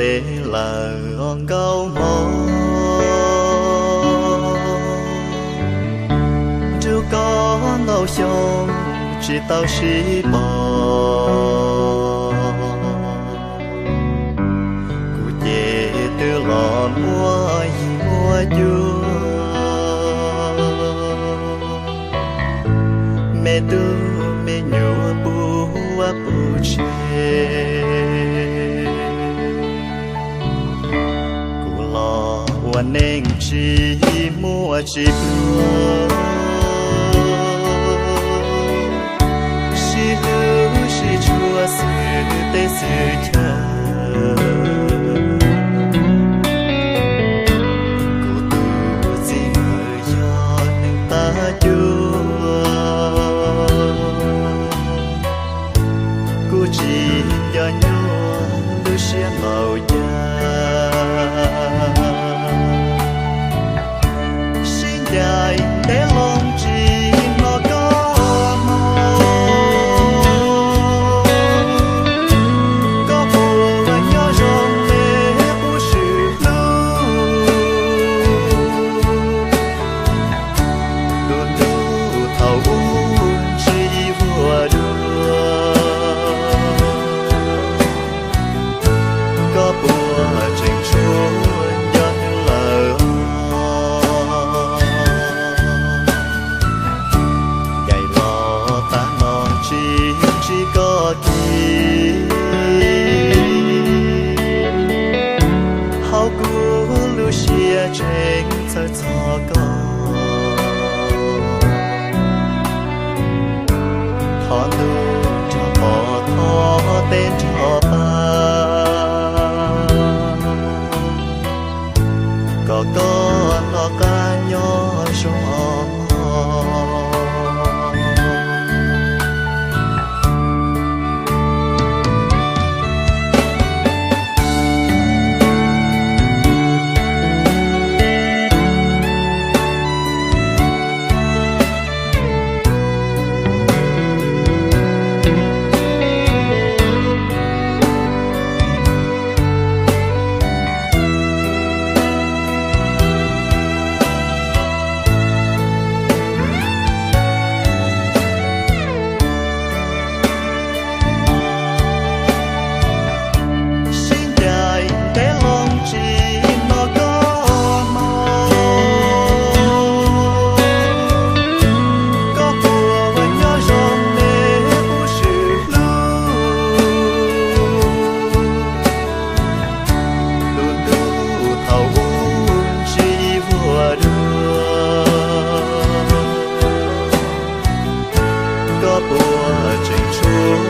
Teb lawm nkauj hmoob, nrug koj ntau xyoo tsis tau sib pom. Kuv ces twb los muaj yig muaj cuab, me tub me nyuam puv vaj puv tsev. Kuv los ua neej tsis muaj tsis pluag, sib hlub sib tshua xwb teb xwb chaw. Kuv tus txiv ntawd yog neeg tag cuab, kuv tsis nco nyuaj lub siab ntaus cas. Sib ncaim ntev loo tsis hnov koj hmo, koj puas nyob zoo me qub swm hlub. Lub ntuj thaum ub ntsib vuag dua, koj puas tseem tshuav nco hnub lawm? Ncaim los tag no tsis ntsib koj kiag, hauv kuv lub siab tseem txhawj txog koj. Thov ntuj nrog pov, thov teb nrog pab, kom koj noj qab nyob zoo os. Sib ncaim ntev loo tsis hnov koj hmo, koj puas nyob zoo me qub swm hlub. Lub ntuj thaum ub ntsib vuag dua, koj puas tseem tshuav